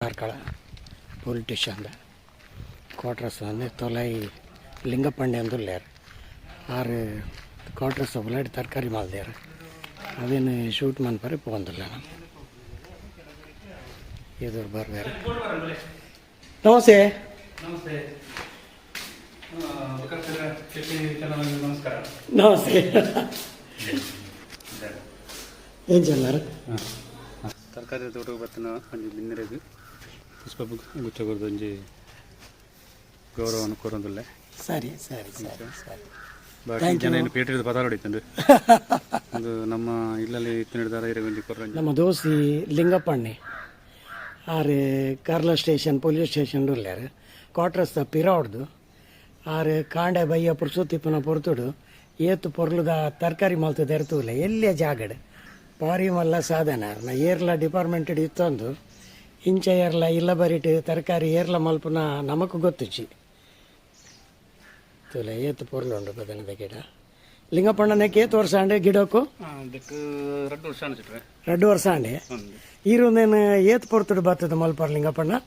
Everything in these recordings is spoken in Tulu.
ಕಾರ್ಕಳ ಪೊಲೀಸ್ ಸ್ಟೇಷನ್ದ ಕ್ವಾರ್ಟರ್ಸ್ ಅಂದ್ರೆ ತೊಲೈ ಲಿಂಗಪ್ಪಂಡೆ ಅಂದುಲ್ಲೇರು. ಆರು ಕ್ವಾರ್ಟರ್ಸ್ ಬುಲೆಟ್ ತರಕಾರಿ ಮಾಲ್ದೇರು. ಅವೇನು ಶೂಟ್ ಮನ್ಪರೆ ಪೋಂದಿಲ್ಲ. ಎದುರು ಬರ್ಬೇರು. ನಮಸ್ತೆ. ನಮಸ್ತೆ ಶೆಟ್ಟಿ ಚಾನಲ್, ನಮಸ್ಕಾರ. ನಮಸ್ತೆ. ಏನು ಚೆಲ್ಲಾರು? ತರಕಾರಿ ತೋಟ ಬತ್ತಿನ ಒಂಜಿ ಬಿನ್ನೆರೆಗ್ ಪುಷ್ಪ ಗುಚ್ಛ ಕೊರ್ದು ಒಂಜಿ ಗೌರವವನ್ನು ಕೊರೊಂದುಲ್ಲೆ. ಸರಿ ಸರಿ ಸರಿ ಸರಿ. ಬಾಕಿ ಜನ ಏನು ಪೇಟೆ ಪದಾರ ಹೊಡಿತಂದು ಒಂದು ನಮ್ಮ ಇಲ್ಲಲ್ಲಿ ಇತ್ತಿನ ಇರ ಒಂಜಿ ಕೊರ್ರಂಜಿ. ನಮ್ಮ ದೋಸ್ತಿ ಲಿಂಗಪ್ಪಣ್ಣೆ ಆರು ಕಾರ್ಲ ಸ್ಟೇಷನ್ ಪೊಲೀಸ್ ಸ್ಟೇಷನ್ ಉಲ್ಲೇರು. ಕ್ವಾರ್ಟರ್ಸ್ ಪಿರ ಹೊಡ್ದು ಆರು ಕಾಂಡೆ ಬಯ್ಯ ಪುರ್ಸೊತ್ತಿಪ್ಪನ ಪೊರ್ತುಡು ಏತು ಪೊರ್ಲುದ ತರಕಾರಿ ಮಲ್ತದ ಎರ್ತುಲ್ಲ. ಎಲ್ಲಿಯ ಜಾಗಡ್ ಬಾರಿ ಮಲ್ಲ ಸಾಧನ. ನಾ ಏರ್ಲ ಡಿಪಾರ್ಟ್ಮೆಂಟ್ ಇತ್ತೊಂದು ಇಂಚ ಏರ್ಲ ಇಲ್ಲ ಬರಿಟ್ ತರಕಾರಿ ಏರ್ಲ ಮಲ್ಪುನ ನಮಕ್ ಗೊತ್ತುಚ್ಚಿ. ತೂಲೆ, ಏತು ಪೊರ್ಲು ಉಂಡು ಬದನದ ಗಿಡ. ಲಿಂಗಪ್ಪಣ್ಣನಕ್ಕೆ ಏತು ವರ್ಷ ಅಂಡೆ ಗಿಡಕ್ಕೂ? ಅದಕ್ಕೆ 2 ವರ್ಷ ಅನ್ಸಿಟ್ರೆ. 2 ವರ್ಷ ಅಂಡೆ. ಈರೊಂದೇನು ಏತ್ ಪೊರ್ತುಡು ಬರ್ತದೆ ಮಲ್ಪರ್ ಲಿಂಗಪ್ಪಣ್ಣ?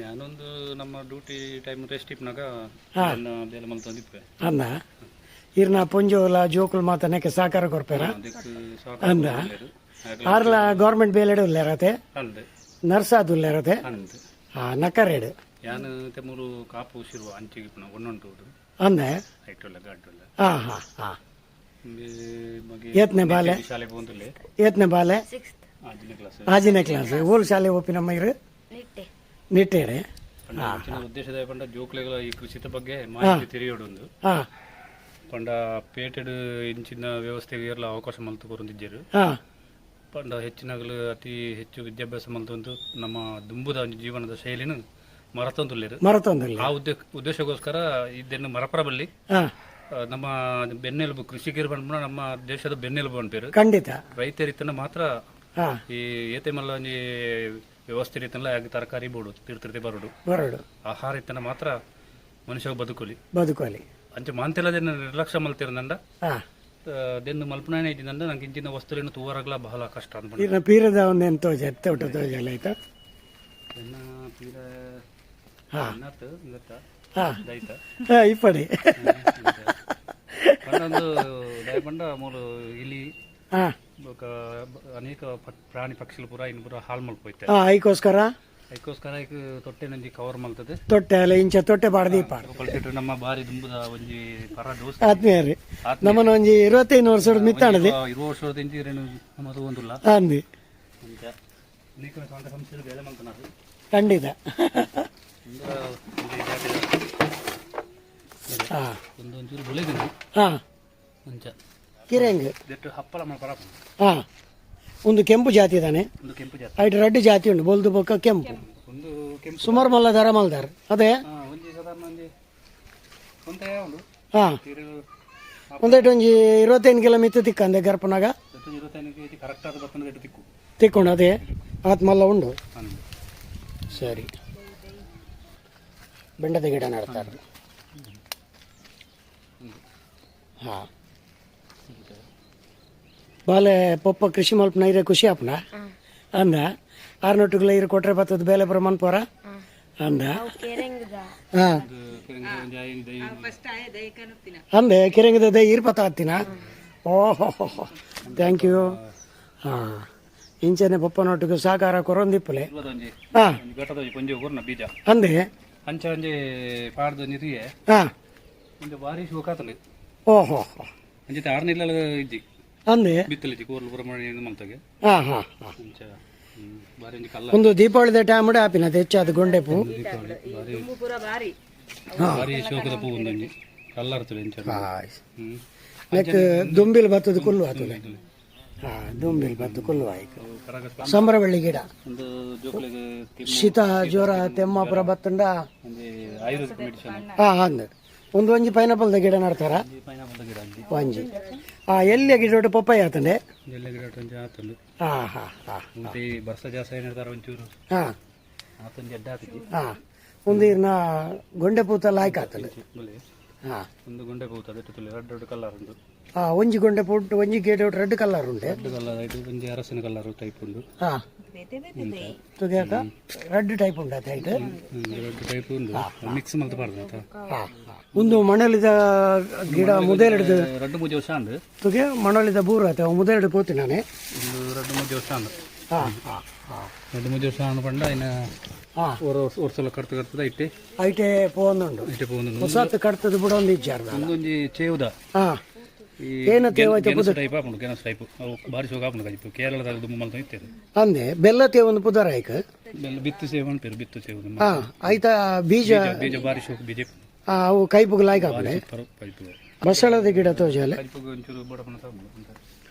ಯಾನೊಂದು ನಮ್ಮ ಡ್ಯೂಟಿ ಟೈಮ್ ರೆಸ್ಟ್ ಇಪ್ಪನಾಗ ಬೇಲೆ ಮಲ್ತೊಂದಿಪ್ಪೆ. ಅಂದ, ಈರ್ನ ಪೊಂಜೋಲ ಜೋಕುಲು ಮಾತನಕ್ಕೆ ಸಹಕಾರ ಕೊರ್ಪೇರ? ಅದಕ್ಕೆ. ಅಂದ, ಆರ್ಲ ಗೌರ್ಮೆಂಟ್ ಬೇಲೆಡು ಉಲ್ಲೇರತೆ? ಅಂದ್. ನರ್ಸ್ ಅದು ಉಲ್ಲೇರತೆ? ಅಂದ್. ಹಾ, ನಕ್ಕರೇಡು. ಯಾನ್ ತೆಮೂರು ಕಾಪು ಶಿರುವ ಅಂಚಿಗೆ ಇಪ್ಪನ ಒನ್ನೊಂಟು. ಅಂದೆ. ಐಟುಲ್ಲ ಗಾಡ್ಡುಲ್ಲ. ಹಾ ಹಾ ಹಾ. ಮಗೆ. ಏತ್ನೆ ಬಾಲೆ? ಶಾಲೆ ಪೋಂದುಲ್ಲೆ. ಏತ್ನೆ ಬಾಲೆ? ಆಜನೇ ಕ್ಲಾಸ್. ಆಜಿನೇ ಕ್ಲಾಸ್. ಓಲ್ ಶಾಲೆ ಓಪಿನಮ್ಮ ಇರು? ನಿಟ್ಟೆ. ನಿಟ್ಟೇಡೆ. ಪಂಡ ಅಂಚಿನ ಉದ್ದೇಶದ ಪಂಡ ಜೋಕ್ಲೆಗಳ ಈ ಕೃಷಿತ ಬಗ್ಗೆ ಮಾಹಿತಿ ತಿಳಿಯೋಡೊಂದು. ಪಂಡ ಪೇಟೆಡ್ ಇಂಚಿನ ವ್ಯವಸ್ಥೆಗೆ ಏರ್ಲ ಅವಕಾಶ ಮಲ್ತು ಕೊರೊಂದಿಜ್ಜೆರ್. ಪಂಡ ಹೆಚ್ಚಿನಗಲು ಅತಿ ಹೆಚ್ಚು ವಿದ್ಯಾಭ್ಯಾಸ ಮಲ್ತೊಂದು ನಮ್ಮ ದುಂಬುದ ಒಂಜಿ ಜೀವನದ ಶೈಲಿನ ಮರತೊಂದುಲ್ಲೆರ್. ಮರತೊಂದಿಲ್ಲ. ಆ ಉದ್ದೇಶಕ್ಕೋಸ್ಕರ ಇದನ್ನು ಮರಪರ ಬಲ್ಲಿ. ನಮ್ಮ ಬೆನ್ನೆಲುಬು ಕೃಷಿಕರು ಪಂಡ ನಮ್ಮ ದೇಶದ ಬೆನ್ನೆಲುಬು ಅನ್ಪೇರು. ರೈತರಿತನ ಮಾತ್ರ. ಈ ಏತೆ ಮಲ್ಲ ಒಂಜಿ ವ್ಯವಸ್ಥೆ ರೀತಿಯಲ್ಲ ಯಾಕೆ ತರಕಾರಿ ಬೋಡು ತೀರ್ಥತೆ ಬರೋಡು. ಬರೋಡು. ಆಹಾರ ಇತ್ತನ ಮಾತ್ರ ಮನುಷ್ಯ ಬದುಕಲಿ. ಬದುಕೋಲಿ. ಅಂಚೆ ಮಾಂತೆಲ್ಲದನ್ನ ನಿರ್ಲಕ್ಷ್ಯ ಮಲ್ತಿರಂದಂಡ ದೆನ್ನು ಮಲ್ಪನಾನೆ ಇದ್ದಿಂದಂಡ ನಂಗೆ ಇಂಚಿನ ವಸ್ತುలను ತೂವರಾಗ್ಲ ಬಹಳ ಕಷ್ಟ ಅನ್ಕೊಂಡು. ಈರ್ನ ಪೀರದ ಒಂದೇನು ತೋಜ ತೋಟ ತೋಜಲ್ಲ ಆಯ್ತಾ? ಎನ್ನ ತೀರ ಎನ್ನತ್ತು ಗೊತ್ತಾ? ದೈತ. ಹಾ, ಇಪ್ಪಡಿ. ಪಂಡ ಒಂದು ದಯಪಂಡ ಮೂಲು ಇಲಿ ಬೊಕ ಅನೇಕ ಪ್ರಾಣಿ ಪಕ್ಷಿಲು ಪೂರ ಇನ್ನು ಪೂರ ಹಾಳು ಮಲ್ಪೋಯ್ತೆ. ಹಾ, ಐಕೋಸ್ಕರ. ಅದಕ್ಕೋಸ್ಕರ ಐಕ್ ತೊಟ್ಟೆ ನಂಜಿ ಕವರ್ ಮಲ್ತದೆ. ತೊಟ್ಟೆ ಅಲ್ಲ, ಇಂಚ ತೊಟ್ಟೆ ಬಾಡ್ದೀಪ. ಪಲ್ಟಿಟ್ರೆ ನಮ್ಮ ಬಾರಿ ದುಂಬುದ ಒಂಜಿ ಪರ ದೋಸ್ತ. ಆತ್ಮೀಯರಿ. ನಮ್ಮನ ಒಂಜಿ 25 ವರ್ಷ ಮಿತ್ತಾಣದೆ. 20 ವರ್ಷದ ಇಂಚಿ ನಮ್ಮದು ಒಂದುಲ್ಲ. ಅಂದಿ. ಅಂಚ ಅನೇಕ ಸಂಘ ಸಂಸ್ಥೆలు ಬೇಲೆ ಮಲ್ತನಾರು. ಖಂಡಿತ. ಒಂದು ಒಂಜಿ ಜಾತಿದ ಒಂದು ಒಂಚೂರು ಬುಲೆದಿಂದು. ಅಂಚ. ಕಿರೆಂಗ್. ದೆಟ್ಟು ಹಪ್ಪಳ ಮಲ್ಪರ. ಒಂದು ಕೆಂಪು ಜಾತಿ ಇದ್ದಾನೆ. ಒಂದು ಕೆಂಪು ಜಾತಿ. ಐಟ್ ರಡ್ಡು ಜಾತಿ ಉಂಟು, ಬೊಲ್ದು ಬೊಕ್ಕ ಕೆಂಪು. ಒಂದು ಕೆಂಪು. ಸುಮಾರು ಮಲ್ಲ ದರ ಮಲ್ದಾರ್ ಅದೇ. ಒಂಜಿ ಸಾಧಾರಣ ಒಂಜಿ ಒಂತೆ ಉಂಡು. ತೀರು. ಒಂದೆಟ್ ಒಂಜಿ 25 ಕಿಲೋ ಮಿತ್ತು ತಿಕ್ಕಂದೆ ಗರ್ಪನಾಗ. 25 ಕೆಜಿ ಕರೆಕ್ಟ್ ಆದ ಬತ್ತನ ದೆಟ್ಟು ತಿಕ್ಕು. ತಿಕ್ಕೊಂಡು ಅದೇ ಆತ್ ಮಲ್ಲ ಉಂಡು. ಅಂದು. ಸರಿ, ಬೆಂಡದ ಗಿಡ ನಡ್ತಾರೆ. ಬಾಲೆ ಪೊಪ್ಪ ಕೃಷಿ ಮಲ್ಪನ ಇರೆ ಖುಷಿ ಆಪುನ? ಅಂದ, ಆರ್ನೊಟ್ಟುಗಳ ಇರು ಕೊಟ್ರೆ ಬತ್ತದ ಬೇಲೆ ಬರ ಮನ್ಪೋರ ಅಂದ. ಕೆರೆಂಗ್ದ. ಒಂಜಿ ಐದು ದೈ. ಅಂದೆ, ಕಿರಂಗದ ದೈ ಇರ್ಪತ್ತ ಹತ್ತಿನ. ಓಹೋ, thank you. ಇಂಚನೆ ಪೊಪ್ಪನೊಟ್ಟಿಗೆ ಸಹಕಾರ ಕೊರೊಂದಿಪ್ಪಲೆ. ಒಂಜಿ ಒಂಜಿ ಘಟ್ಟದ ಒಂಜಿ ಪೊಂಜಿ ಕೊರ್ನ ಬೀಜ. ಅಂದೆ. ಅಂಚ ಒಂಜಿ ಪಾಡ್ದ ಒಂಜಿ ತುಯೆ. ಒಂಜಿ ಬಾರಿ ಶೋಕಾತಂಡು. ಓಹೋ. ಅಂಚೆ ಆರ್ನಿಲ್ಲ ಇಜ್ಜಿ. ಅಂದೆ. ಬಿತ್ತಲಿಜ್ಜಿ ಕೋರ್ಲು ಪೂರ ಮಾಡಿ ಮಲ್ತಗೆ. ಹಾ ಹಾ ಹಾ. ಅಂಚ ಬಾರಿ ಒಂಜಿ ಕಲ್ಲ. ಒಂದು ದೀಪಾವಳಿದ ಟೈಮ್ ಆಪಿನ ಹೆಚ್ಚಾದ ಗೊಂಡೆಪು. ಬಾರಿ ಶೋಕದ ಪೂ ಒಂದೊಂಜಿ ಕಲ್ಲರ್ತದೆ ಅಂಚ. ನೆಕ್ ದುಂಬಿಲ್ ಬತ್ತದ ಕುಲ್ಲು ಆತುಲೆ. ದುಂಬಿಲ್ ಬತ್ತು ಕುಲ್ಲು ಆಯ್ತು. ಸಂಬರಬಳ್ಳಿ ಗಿಡ. ಒಂದು ಜೋಕ್ಲೆಗ್ ಶೀತ ಜ್ವರ ತೆಮ್ಮಾಪುರ ಬತ್ತಂಡ. ಒಂಜಿ ಆಯುರ್ವೇದಿಕ್ ಮೆಡಿಸಿನ್. ಅಂದ್ ಒಂದು ಒಂಜಿ ಪೈನಾಪಲ್ದ ಗಿಡ ನಡ್ತಾರ. ಪೈನಾಪಲ್ ಗಿಡ ಒಂಜಿ. ಒಂಜಿ ಎಲ್ಲಿಯ ಗಿಡ ಒಟ್ಟು ಪಪ್ಪಾಯ ಆತಂಡೆ. ಎಲ್ಲ ಗಿಡ ಒಂಜಿ ಆತುಂಡು. ಹಾ ಹಾ ಹಾ. ಮತ್ತೆ ಈ ಬರ್ಸ ಜಾಸ್ತಿ ಏನಿರ್ತಾರ ಒಂಚೂರು ಆತೊಂಜಿ ಅಡ್ಡ ಆತಿಜಿ. ಒಂದು ಇರ್ನ ಗೊಂಡೆ ಪೂತಲ್ಲ ಆಯ್ಕೆ ಆತಂಡೆ. ಬಲೆ. ಒಂದು ಗೊಂಡೆ ಪೂತ ಅದಕ್ಕೆ ತುಳಿ ರಡ್ಡು ರಡ್ಡು ಕಲ್ಲರ್ ಉಂಟು. ಆ ಒಂಜಿ ಗೊಂಡೆ ಪುಟ್ಟು ಒಂಜಿ ಗೇಟ್ ರೆಡ್ ಕಲರ್ ಉಂಡೆ. ರೆಡ್ ಕಲರ್ ಐಟ್ ಒಂಜಿ ಅರಸಿನ ಕಲರ್ ಟೈಪ್ ಉಂಡು. ಹಾ, ತುಗ್ಯಾಕ ರೆಡ್ ಟೈಪ್ ಉಂಡು ಅತ್ತೆ ಐಟ್. ರೆಡ್ ಟೈಪ್ ಉಂಡು, ಮಿಕ್ಸ್ ಮಲ್ತ್ ಪಾಡ್ದು ಆತ. ಹಾ, ಒಂದು ಮಣಲಿದ ಗಿಡ ಮುದೇಲಿಡ್ದು. ರಡ್ಡ್ ಮೂಜಿ ವರ್ಷ ಉಂಡು. ತುಗೆ ಮಣಲಿದ ಬೂರು ಆತ ಮುದೇಲಿಡ್ ಪೋತಿ ನಾನೇ. ಒಂದು ರಡ್ಡ್ ಮೂಜಿ ವರ್ಷ ಉಂಡು. ಹಾ ಹಾ ಹಾ. ರಡ್ಡ್ ಮೂಜಿ ವರ್ಷ ಉಂಡು ಪಂಡ ಇನ್ನ ஒரு ஒரு ಸಲ ಕಡ್ತು ಕಡ್ತದ ಇಟ್ಟೆ. ಐಟೆ ಪೋವೊಂದುಂಡು. ಇಟ್ಟೆ ಪೋವೊಂದುಂಡು. ಹೊಸತ್ ಕಡ್ತದ ಬುಡೊಂದು ಇಜ್ಜಾರ್ದ. ಉಂದೊಂಜಿ ಚೇವುದ. ಈ ಏನ ತೇವು ಐತೆ? ಗೆಣಸು ಟೈಪ್ ಆಪುಂಡು, ಗೆಣಸು ಟೈಪ್. ಅವು ಬಾರಿ ಶೋಕ ಆಪುಂಡು ಕಜಿಪು. ಕೇರಳದ ದುಂಬು ಮಲ್ತೊಂದು ಇತ್ತೆರ್. ಅಂದೆ, ಬೆಲ್ಲ ತೇವೊಂದು ಪುದರ್ ಆಯ್ಕ್. ಬೆಲ್ಲ ಬಿತ್ತು ಸೇವು ಅನ್ಪೇರು, ಬಿತ್ತು ಸೇವು. ಐತ ಬೀಜ. ಬೀಜ ಬಾರಿ ಶೋಕ ಬೀಜ. ಅವು ಕೈಪುಗ್ ಲಾಯ್ಕ್ ಆಪುಂಡೆ. ಸೂಪರ್ ಕಜಿಪು. ಬಸಳದ ಗಿಡ ತೋಜಾಲೆ. ಕಜಿಪುಗ್ ಒಂಚೂರು ಬಡಪಣ ತಾಪುಂಡು.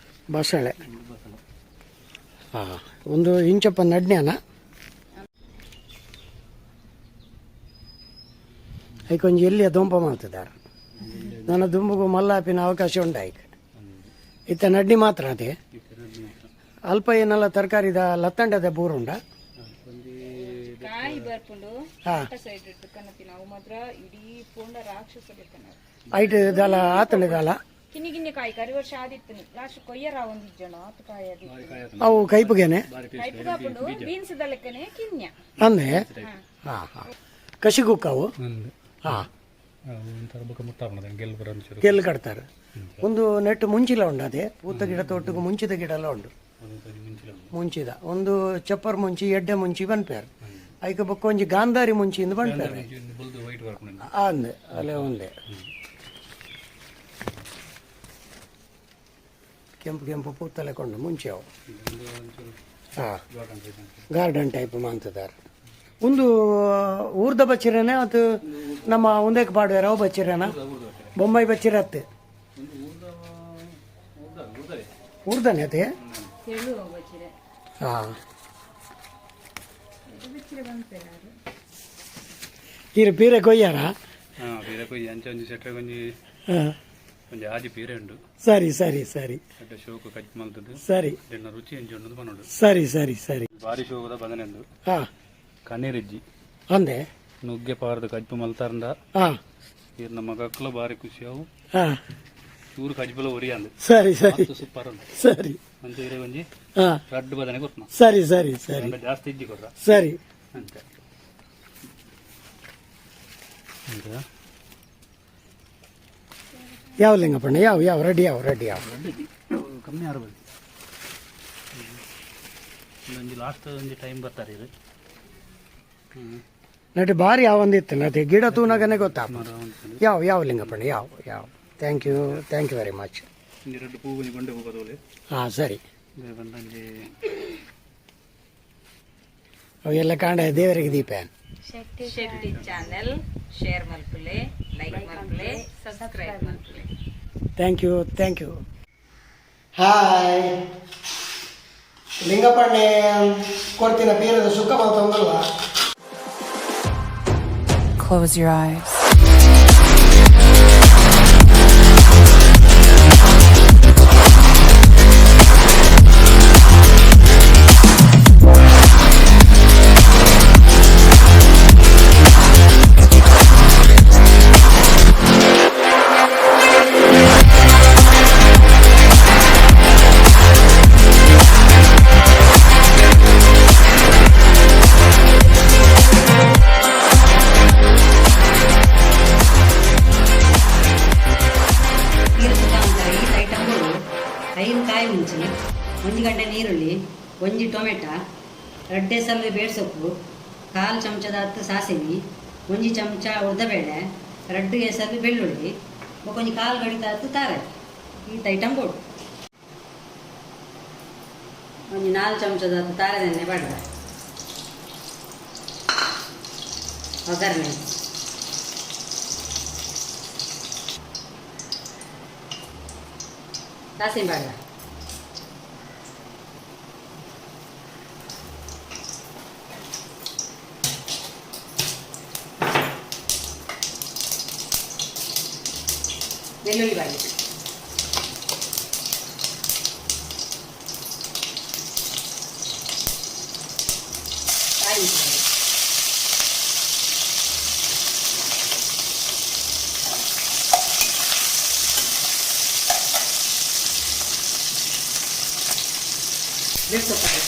ಬಸಳೆ. ಒಂದು ಇಂಚಪ್ಪ ನಡ್ನ್ಯಾನ ಐಕೊಂಜಿ ಎಲ್ಲಿಯ ದೊಂಪ ಮಾಡ್ತಿದ್ದಾರೆ ನನ್ನ ದುಂಬುಗು ಮಲ್ಲಾಪಿನ ಅವಕಾಶ ಉಂಡಾಯ್ಕ. ಇತ್ತ ನಡ್ನಿ ಮಾತ್ರ ಅದೇ ಅಲ್ಪ ಏನೆಲ್ಲ ತರಕಾರಿದ ಲತ್ತಂಡದ ಬೂರುಂಡ. ಕಾಯಿ ಬರ್ಪುಂಡು. ಸೈಡ್ ಇಟ್ಟು ಕನತಿನ ಅವು ಮಾತ್ರ ಇಡೀ ಪೋಂಡ ರಾಕ್ಷಸ ಲೆಕ್ಕನ. ಐಟ್ ದಾಲ ಆತಂಡ ದಾಲ. ಕಿನ್ನಿ ಕಿನ್ನಿ ಕಾಯಿ ಕರಿ ವರ್ಷ ಆದಿತ್ತು, ಲಾಸ್ಟ್ ಕೊಯ್ಯರ ಒಂದು ಇಜ್ಜಣ ಆತು ಕಾಯಿ ಆದಿತ್ತು. ಅವು ಕೈಪುಗೇನೆ. ಕೈಪು ಕಾಪುಂಡು, ಬೀನ್ಸ್ the ಲೆಕ್ಕನೆ ಕಿನ್ಯ. ಅಂದೆ, ಹಾ ಹಾ, ಕಸಿಗುಕ್ಕವು. ಒಂಥರ ಬೊಕ ಮುಟ್ಟಾಪುಂಡು ಗೆಲ್ಲು ಬರ ಒಂಚೂರು. ಗೆಲ್ಲು ಕಟ್ತಾರೆ. ಒಂದು ನೆಟ್ಟು ಮುಂಚಿಲ ಉಂಡು ಅದೇ ಪೂತ ಗಿಡ ತೋಟಕ್ಕೆ ಮುಂಚಿದ ಗಿಡ ಎಲ್ಲ ಉಂಡು. ಒಂದೊಂದು ಮುಂಚಿಲ ಉಂಡು. ಮುಂಚಿದ ಒಂದು ಚಪ್ಪರ್ ಮುಂಚಿ, ಎಡ್ಡೆ ಮುಂಚಿ ಪನ್ಪೇರು ಐಕ. ಬೊಕ್ಕ ಒಂಜಿ ಗಾಂಧಾರಿ ಮುಂಚಿ ಇಂದು ಪನ್ಪೇರು. ಒಂಜಿ ಬೊಲ್ದು ವೈಟ್ ಬರ್ಪುಂಡು. ಅಂದೆ, ಅಲ್ಲೇ ಒಂದೇ ಕೆಂಪು ಕೆಂಪು ಪೂತಲೆ ಕೊಂಡು ಮುಂಚೆ ಅವು. ಒಂದು ಒಂಚೂರು garden type. Garden type ಮಂತದಾರೆ. ಒಂದು ಊರ್ದ ಬಚ್ಚಿರನೆ ಅದು ನಮ್ಮ ಒಂದೇಕ್ ಪಾಡುವಾರ ಅವು ಬಚ್ಚಿರನ ಬೊಂಬೈ ಬಚ್ಚಿರ ಅತ್ತೆ. ಒಂದು ಊರ್ದ ಊರ್ದ ಊರ್ದವೇ. ಊರ್ದನೆ ಅದೇ. ತೆಳು ಬಚ್ಚಿರೆ. ಈರು ಪೀರೆ ಕೊಯ್ಯಾರ? ಪೀರೆ ಕೊಯ್ಯಿ. ಅಂಚೆ ಒಂಜಿ ಸೆಟ್ರೆ ಒಂಜಿ ಒಂಜಿ ಆಜಿ ಪೀರೆ ಉಂಡು. ಸರಿ ಸರಿ ಸರಿ. ಅಡ್ಡ ಶೋಕು ಕಜ್ಜಿ ಮಲ್ತದ್ದು. ಇದನ್ನ ರುಚಿ ಎಂಚ ಉಂಡು ಪನೊಡು. ಸರಿ ಸರಿ ಸರಿ. ಬಾರಿ ಶೋಕದ ಬದನೆ ಉಂಡು. ಕಣ್ಣೀರಿಜ್ಜಿ. ಅಂದೆ. ನುಗ್ಗೆ ಪಾರ್ದು ಕಜ್ಪು ಮಲ್ತಾರಂದ ಈರ್ನ ಮಗಕ್ಕಲ ಬಾರಿ ಖುಷಿ ಅವು. ಚೂರು ಕಜ್ಪುಲ ಒರಿಯಾಂದು. ಸರಿ ಸರಿ. ಮಸ್ತ್ ಸೂಪರ್ ಉಂಡು. ಅಂಚೆ ಇರೆ ಒಂಜಿ ರಡ್ಡು ಬದನೆ ಕೊರ್ಪುನ. ಸರಿ ಸರಿ ಸರಿ. ಅಂಡ ಜಾಸ್ತಿ ಇಜ್ಜಿ ಕೊರ್ರ. ಸರಿ. ಅಂಚೆ ಅಂಚೆ. ಯಾವ ಲಿಂಗಪ್ಪಣ್ಣ, ಯಾವ ಯಾವ ರೆಡಿ, ಯಾವ ರೆಡಿ ಯಾವ? ಕಮ್ಮಿ ಆರ್ಬೋದು. ಒಂಜಿ ಲಾಸ್ಟ್ ಒಂಜಿ ಟೈಮ್ ಬರ್ತಾರೆ ಇದು. ನಟಿ ಬಾರಿ ಯಾವ ಒಂದಿತ್ತು ನಟಿ ಗಿಡ ತೂನಾಗನೆ ಗೊತ್ತಾ. ಮರ ಒಂದು. ಯಾವ ಯಾವ ಲಿಂಗಪ್ಪಣ್ಣ, ಯಾವ ಯಾವ. Thank you, thank you very much. ಒಂಜಿ ರಡ್ಡು ಪೂ ಒಂಜಿ ಗೊಂಡೆ ಹೂ ಬದೋಲೆ. ಸರಿ. ಬಂದಂಜಿ. ಅವೆಲ್ಲ ಕಾಂಡ ದೇವರಿಗೆ ದೀಪ. ಶೆಟ್ಟಿ ಚಾನೆಲ್ ಶೇರ್ ಮಲ್ಪುಲೆ, ಲೈಕ್ ಮಲ್ಪುಲೆ, ಸಬ್ಸ್ಕ್ರೈಬ್ ಮಲ್ಪುಲೆ. Thank you, thank you. Hi ಲಿಂಗಪ್ಪಣ್ಣೆ, ಕೊಡ್ತೀನ ಪೀರದ ಸುಖ ಬಂತಂದಲ್ಲ. Close your eyes. ಈರುಳ್ಳಿ ಈ ಐಟಮ್ಗಳು 5 ಕಾಯಿ ಮುಂಚಿ, ಒಂದು ಗಂಟೆ ನೀರುಳ್ಳಿ, ಒಂಜಿ ಟೊಮೆಟೊ, ರಡ್ಡೆ ಸಲ ಬೇಡ್ಸೊಪ್ಪು, ಕಾಲು ಚಮಚದ 10 ಸಾಸಿವೆ, ಒಂಜಿ ಚಮಚ ಉದ್ದಬೇಳೆ, ರಡ್ಡು ಎಸಲು ಬೆಳ್ಳುಳ್ಳಿ, ಬೊಕ ಕಾಲು ಗಡಿತ 10 ತಾರೆ. ಈತ ಐಟಮ್ ಕೊಡು. ಒಂಜಿ 4 ಚಮಚದ 10 ತಾರೆದೆಣ್ಣೆ ಪಾಡ್ದ ಒಗ್ಗರಣೆ. ಸಾಸಿವೆ ಪಾಡ್ದ. ಬೆಳ್ಳುಳ್ಳಿ ಬಾಡಿ. ಕಾಯಿ ಮೆಣಸು ಬಾಡಿ. ಬೇಳೆ ಸೊಪ್ಪು ಪಾಡಿ.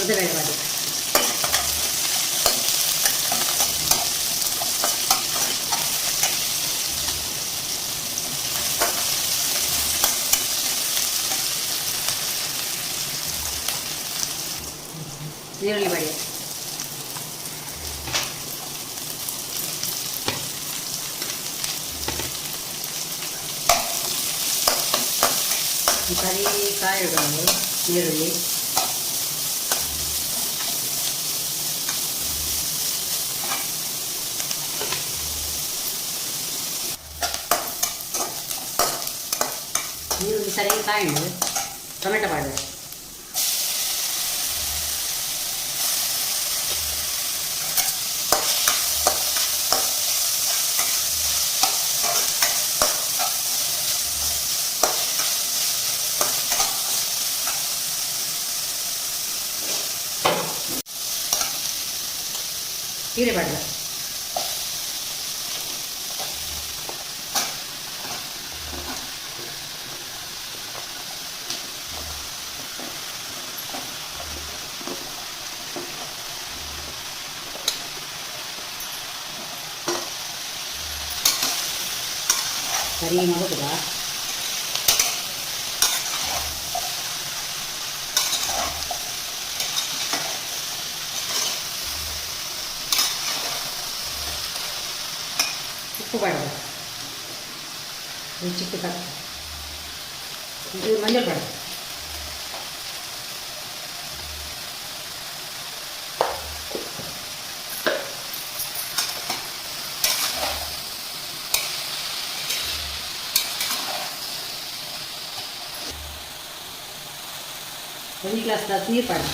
ಉದ್ದ ಬೇಳೆ ಪಾಡಿ. ನೀರುಳ್ಳಿ ಪಾಡಿ. ಸರಿ ಕಾಯಿ ಇಡೋದು ನೀರುಳ್ಳಿ. ನೀರುಳ್ಳಿ ಸರಿಯಾಗಿ ಕಾಯಿ ಟೊಮೆಟೊ ಪಾಡು. ಹೀರೆ ಪಾಡ್ದ. ಸರಿ ಮಗುದ. ಉಪ್ಪು ಪಾಡ್ದ, ರುಚಿಗೆ ತಕ್ಕ. ಒಂಚೂರು ಮಂಜಲ್ ಪಾಡ್ದ. ಒಂದು ಗ್ಲಾಸ್ ನೀರು ಪಾಡ್ದ.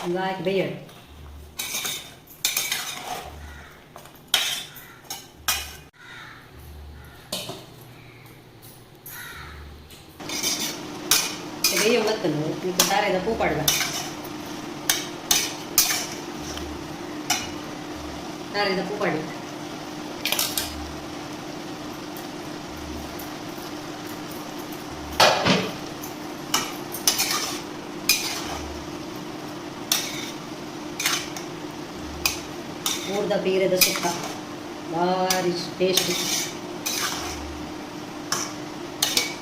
ಒಂದು ಹಾಕಿ ಬೇಯೋದು. ಬೇಯ ಬತ್ತನು ಈಗ ತಾರೆದ ಪೂ ಪಾಡ್ದ. ತಾರೆದ ಪೂ ಪಾಡಿ. ಊರ್ದ ಪೀರೆದ ಸುಕ್ಕ ಭಾರಿ ಟೇಸ್ಟ್.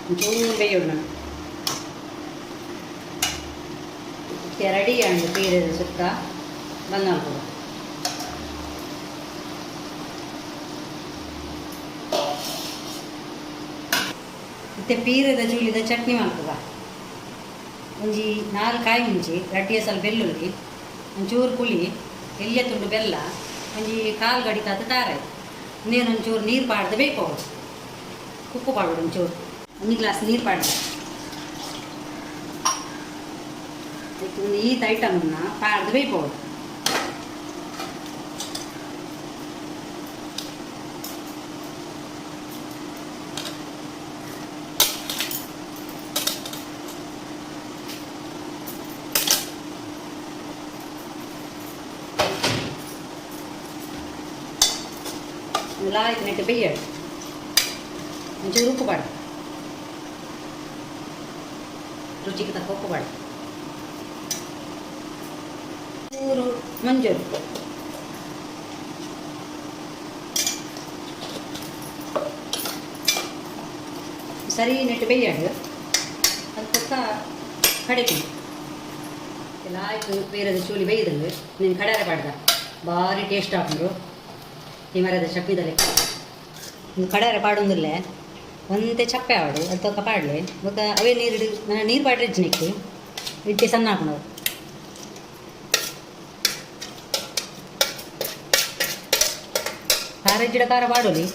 ಒಂಚೂರು ಬೇಯೋಣ. ರೆಡಿ ಆಂಡ್ ಪೀರೆದ ಸುಕ್ಕ ಬಂದಾಲ್ಪುಗ. ಇತ್ತೆ ಪೀರೆದ ಚೂಲಿದ ಚಟ್ನಿ ಮಲ್ಪುಗ. ಒಂಜಿ ನಾಲ್ ಕಾಯಿ ಮುಂಚಿ, ರಡ್ಡಿ ಅಸಲು ಬೆಳ್ಳುಳ್ಳಿ, ಒಂಚೂರು ಪುಳಿ, ಎಲ್ಯ ತುಂಡು ಬೆಲ್ಲ, ಒಂಜಿ ಕಾಲು ಗಡಿತಾತ ತಾರೆ. ಇನ್ನೇನು ಒಂಚೂರು ನೀರು ಪಾಡ್ದು ಬೇಕು. ಉಪ್ಪು ಪಾಡೋಡು ಒಂಚೂರು. ಒಂದು ಗ್ಲಾಸ್ ನೀರು ಪಾಡ್ದು ಒಂದು ಈತ ಐಟಮನ್ನು ಪಾಡ್ದು ಬೇಯ್ಬೋದು. ಲಾಯ್ತು ನೆಟ್ಟು ಬೇಯಡು. ಒಂಚೂರು ಉಪ್ಪು ಪಾಡು, ರುಚಿಗೆ ತಕ್ಕ ಉಪ್ಪು ಪಾಡು. ಚೂರು ಮಂಜೂರು. ಸರಿ ನೆಟ್ಟು ಬೇಯಡು. ಅದು ತಕ್ಕ ಕಡೆಗೆ ಎಲ್ಲ ಆಯ್ತು. ಬೇರೆದ ಚೂಲಿ ಬೇಯ್ದಂಗೆ ನೀನು ಕಡಾರೆ ಪಾಡ್ದ. ಭಾರಿ ಟೇಸ್ಟ್ ಹಾಕೊಂಡು ತಿಮರದ ಚಟ್ನಿದಲ್ಲಿ ಕಡಾರೆ ಪಾಡೊಂದಿಲ್ಲ. ಒಂತೆ ಚಪ್ಪೆ ಆವಡು, ಅದು ತೊಕ್ಕ ಪಾಡ್ಲೆ. ಬೊಕ್ಕ ಅವೇ ನೀರು ನಾನು ನೀರು ಪಾಡ್ರೆ ಇಜ್ಜಿನಿಕ್ಕಿ ಇಟ್ಟಿ ಸಣ್ಣ ಹಾಕೊಂಡು ಖಾರ ಇಜ್ಜಿಡ ಖಾರ ಪಾಡೋಲಿ.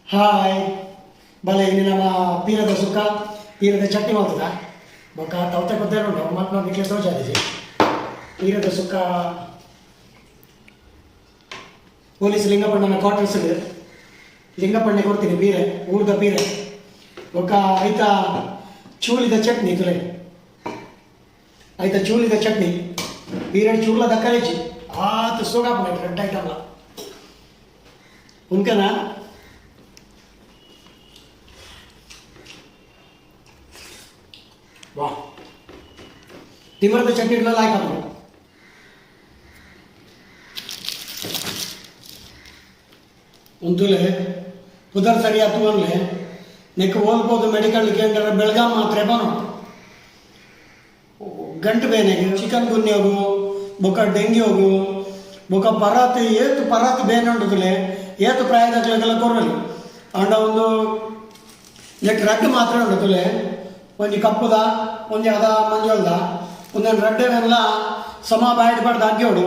ಹಾಯ್, ಬಲೆ ಇನಿ ನಮ್ಮ ಪೀರದ ಸುಕ್ಕ, ಪೀರದ ಚಟ್ನಿ ಮಾಡ್ತದ. ಬೊಕ್ಕ ತವತೆ ಕೊತ್ತೇರು ಉಂಟು ಮತ್ತೆ ನಾವು ನಿಕ್ಲೆ ತೋಜಾದಿಜಿ. ಪೀರದ ಸುಕ್ಕ ಪೊಲೀಸ್ ಲಿಂಗಪ್ಪಣ್ಣನ ಕ್ವಾರ್ಟರ್ಸ್ ಲಿಂಗಪ್ಪಣ್ಣೆ ಕೊಡ್ತೀನಿ ಬೀರೆ, ಊರ್ದ ಬೀರೆ. ಬೊಕ್ಕ ಐತ ಚೂಲಿದ ಚಟ್ನಿ ತುಲೆ, ಐತ ಚೂಲಿದ ಚಟ್ನಿ. ಬೀರೆ ಚೂರ್ಲದ ಕರಿಚಿ ಆತು ಸೋಗಾಪುಂಡು ರೆಡ್ ಐಟಮ್ಲ ಉಂಕನ. ವಾ, ತಿಮರದ ಚಟ್ನಿ ಲಾಯ್ಕ್ ಹಾಕೋದು. ಉಂತುಲೆ ಪುದರ್ ಸರಿ ಆತು ಅನ್ಲೆ. ನೆಕ್ ಓಲ್ಬೋದು ಮೆಡಿಕಲ್ ಕೇಂದ್ರ ಬೆಳಗಾಂ ಮಾತ್ರೆ ಬನು. ಗಂಟು ಬೇನೆಗೆ, ಚಿಕನ್ ಗುನ್ಯಗು, ಬೊಕ ಡೆಂಗ್ಯೂಗು, ಬೊಕ ಪರಾತ್ ಏತು ಪರಾತ್ ಬೇನೆ ಉಂಟುಲೆ, ಏತು ಪ್ರಾಯದಕ್ಲೆಗೆಲ್ಲ ಕೊರಲಿ. ಆಂಡ ಒಂದು ನೆಟ್ ರಡ್ಡು ಮಾತ್ರ ಉಂಟುಲೆ. ಒಂಜಿ ಕಪ್ಪುದ, ಒಂಜಿ ಅದ ಮಂಜೊಲ್ದ. ಒಂದೊಂದು ರಡ್ಡೆನೆಲ್ಲ ಸಮ ಬಾಯಿಡ್ ಪಡ್ದು ಅಗ್ಗಿಯೋಡು.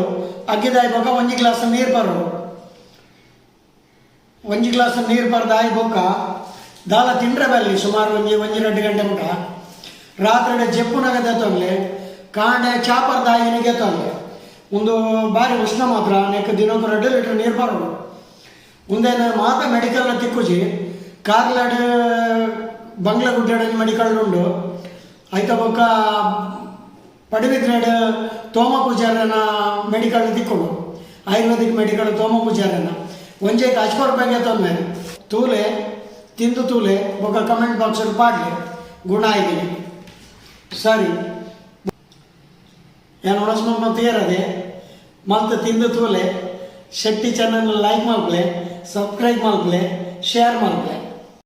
ಅಗ್ಗಿದಾಯಿ ಬೊಕ ಒಂಜಿ ಗ್ಲಾಸ್ ನೀರು ಬರೋಡು. ಒಂಜಿ ಗ್ಲಾಸ್ ನೀರು ಪರ್ದು ಆಯಿ ಬೊಕ್ಕ ದಾಲ ತಿಂಡ್ರೆ ಬಲ್ಲಿ ಸುಮಾರು ಒಂಜಿ ಒಂಜಿ 2 ಗಂಟೆ ಮುಟ. ರಾತ್ರಿ ಜೆಪ್ಪುನಗ ದೆತ್ತೊಂಲೆ, ಕಾಂಡೆ ಚಾಪರ್ ದಾಯಿನಿಗೆ ಗೆತ್ತೊಂಲೆ. ಒಂದು ಬಾರಿ ಉಷ್ಣ ಮಾತ್ರ. ನೆಕ್ ದಿನಕ್ಕೆ 2 ಲೀಟರ್ ನೀರು ಬರೋಡು. ಉಂದೇನು ಮಾತ ಮೆಡಿಕಲ್ ತಿಕ್ಕುಜಿ. ಕಾರ್ಲಾಡ್ ಬಂಗ್ಲ ಗುಡ್ಡಾಡ ಮೆಡಿಕಲ್ ಉಂಡು. ಐತ ಬೊಕ್ಕ ಪಡುಬಿದ್ರೆಡ್ ತೋಮ ಪೂಜಾರನ ಮೆಡಿಕಲ್ ತಿಕ್ಕುಂಡು, ಆಯುರ್ವೇದಿಕ್ ಮೆಡಿಕಲ್ ತೋಮ ಪೂಜಾರನ. ಒಂಜೆ ರೂಪಾಯಿಗೆ ತೊಂದರೆ. ತೂಲೆ, ತಿಂದು ತೂಲೆ, ಬೊಕ್ಕ ಕಮೆಂಟ್ ಬಾಕ್ಸ್ ಪಾಡ್ಲೆ ಗುಣ ಆಯ್ತೀನಿ. ಸರಿ, ಏನು ಒಣಸ್ಮಪ್ಪ ತೀರದೆ ಮಲ್ತ್ ತಿಂದು ತೂಲೆ. ಶೆಟ್ಟಿ ಚಾನಲ್ ಲೈಕ್ ಮಲ್ಪಲೆ, ಸಬ್ಸ್ಕ್ರೈಬ್ ಮಲ್ಪಲೆ, ಶೇರ್ ಮಲ್ಪಲೆ.